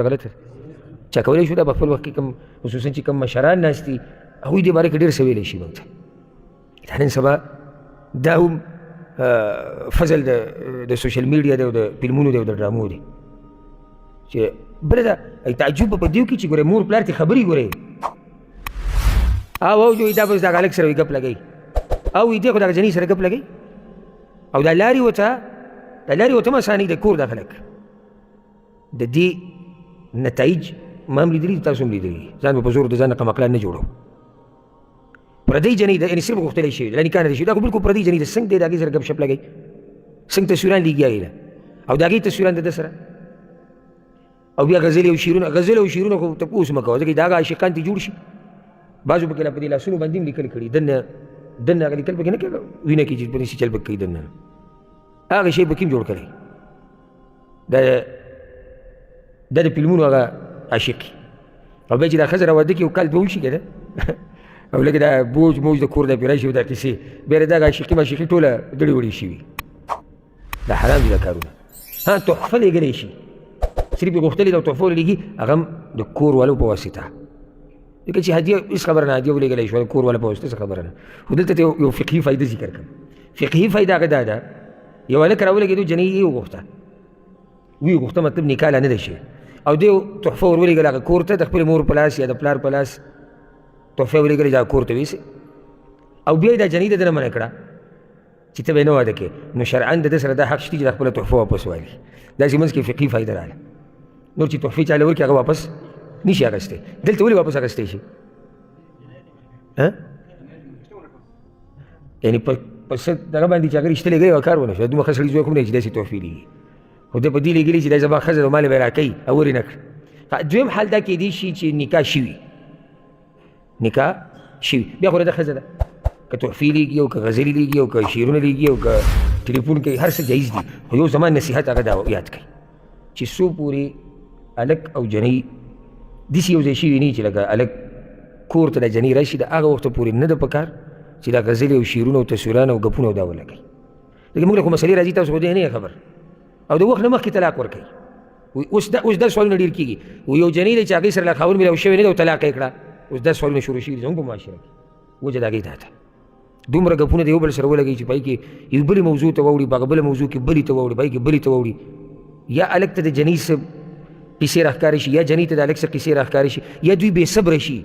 غلطه ده؟ چا کولی شو دا په خپل وخت کې کوم خصوصا چې کوم مشران ناست دي، هغوی دې باره کې ډېر څه ویلی شي موږ ته. دا نن سبا دا هم فضل د سوشل میډیا دی او د فلمونو دی او د ډرامو دی. چې بله دا تعجب په دې وکړي چې ګورې مور پلار ته خبرې ګورې او او جوی دا بس دغه هلک سره ګپ لګوي او دې خو دغه جنۍ سره ګپ لګوي او دا لارې ورته دا لارې ورته هم اسانوي د کور د خلک. د دې نتایج ما هم لیدلي، تاسو هم لیدلي. ځان به په زور د ځان قمقلان نه جوړو. پردۍ جنۍ ده، یعنې صرف غوښتلی شوې ده، لا نکاح نه ده شوې، دا خو بالکل پردۍ جنۍ ده. څنګه دی د هغې سره ګپ شپ لګوي، څنګه تصویران لیږي هغې له او د هغې تصویران د ده سره، او بیا غزلې او شعرونه، غزلې او شعرونه خو تپوس مه کوه، ځکه دا هغه عاشقان ترې جوړ شي. بعضو پکې لا په دې لاسونو باندې هم لیکل کړي، دننه دننه هغه لیکل پکې نه کوي، وینه کې چې په داسې چل پکې کوي، دننه هغه شی پکې هم جوړ کړی. دا د فلمونو هغه عاشق. او بیا چې دا ښځه راواده کړي یو کال دوه وشي که نه، او لږ دا بوج موج د کور دا پرې راشي او دا قیصې بیا دغه عاشقي ماشقي ټوله دړې وړې شوي. دا حرام دي دا کارونه. ها تحفه لېږلی شي، صرف یې غوښتلې ده او تحفه ولېږي، هغه هم د کور والو په واسطه، ځکه چې هدیه هېڅ خبره نه، هدیه ولېږلی شوه د کور والو په واسطه څه خبره نه. خو دلته ته یو فقهي فایده ذکر کړم. فقهي فایده هغه دا ده، یو هلک راولګېدو، جنۍ یې وغوښته، ویې غوښته مطلب نکاح لا نه ده شوې، او دی تحفه ور ولېږله هغه کور ته د خپلې مور په لاس یا د پلار په لاس تحفه یې ولېږله چې هغه کور ته ویسي، او بیا یې دا جنۍ د ده نه منع کړه چې ته به یې نه واده کوې، نو شرعا د ده سره دا حق شته چې د خپله تحفه واپس والي. داسې منځ کې فقهي فایده راغله. نور چې تحفې چاله ورکړي هغه واپس نشي اخیستی، دلته ولې واپس اخیستی شي؟ یعنې په څه دغه باندې چې هغه رښتیا لېږلی وه کار ونه شو. دومره ښه سړي زوی خو نه چې داسې تحفې لېږي، خو ده په دې لېږلي چې دا زما ښځه ده مال به یې راکوي او ور یې نه کړ. دویم حال دا کېدی شي چې نکاح شوي، نکاح شوي بیا خو د ښځه ده، که تحفې لېږي او که غزلې لېږي او که شعرونه لېږي او که ټلیفون کوي، هر څه جایز دي. خو یو زما نصیحت هغه دا یاد کړئ چې څو پورې هلک او جنۍ داسې یو ځای شوي نه چې لکه هلک کور ته د جنۍ راشي، د هغه وخته پورې نه ده په کار چې دا غزلې او شعرونه او تصویران او ګپونه او دا ولګوي. ځکه موږ له خو مسلې راځي، تاسو خو دې نه یې خبر، او د وخت نه مخکې طلاق ورکوي. اوس دا سوالونه ډېر کېږي. و یو جنۍ دی چې هغې سره لا خاوند ملاو شوی نه دی او طلاق یې کړه، اوس دا سوالونه شروع شوي دي زموږ په معاشره کې. وجه د هغې دا ده، دومره ګپونه د یو بل سره ولګوي چې په هغې کې یو بلې موضوع ته واوړي، په هغه بله موضوع کې بلې ته واوړي، په هغې کې بلې ته واوړي. یا هلک ته د جنۍ څه قیصې راښکاره شي، یا جنۍ ته د هلک څه قیصې راښکاره شي، یا دوی بې صبره شي،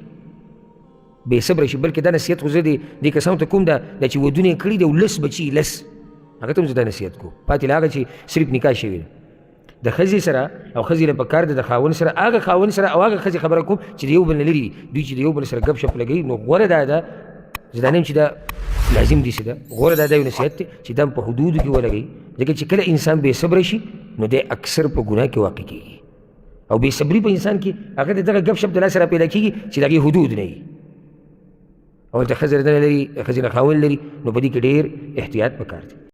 بې صبره شي. بلکې دا نصیحت خو زه دې کسانو ته کوم دا چې ودونه یې کړي دي او لس بچي لس، هغه ته هم زه دا نصیحت کوم. پاتې له هغه چې صرف نکاح شوې ده د ښځې سره او ښځې له پکار ده د خاوند سره، هغه خاوند سره او هغه ښځې خبره کوم چې د یو بل نه لرې دي. دوی چې د یو بل سره ګپ شپ لګوي نو غوره دا ده، زه دا نه یم چې دا لازم دي څه ده، غوره دا ده یو نصیحت دی چې دا هم په حدودو کې ولګوي. ځکه چې کله انسان بې صبره شي نو دی اکثر په ګناه کې واقع کېږي، او بې صبري په انسان کې هغه د دغه ګپ شپ د لاسه را پیدا کېږي چې د هغې حدود نه وي، او هلته ښځه نه لري، ښځې نه خاوند لري، نو په دې کې ډېر احتیاط پکار دی.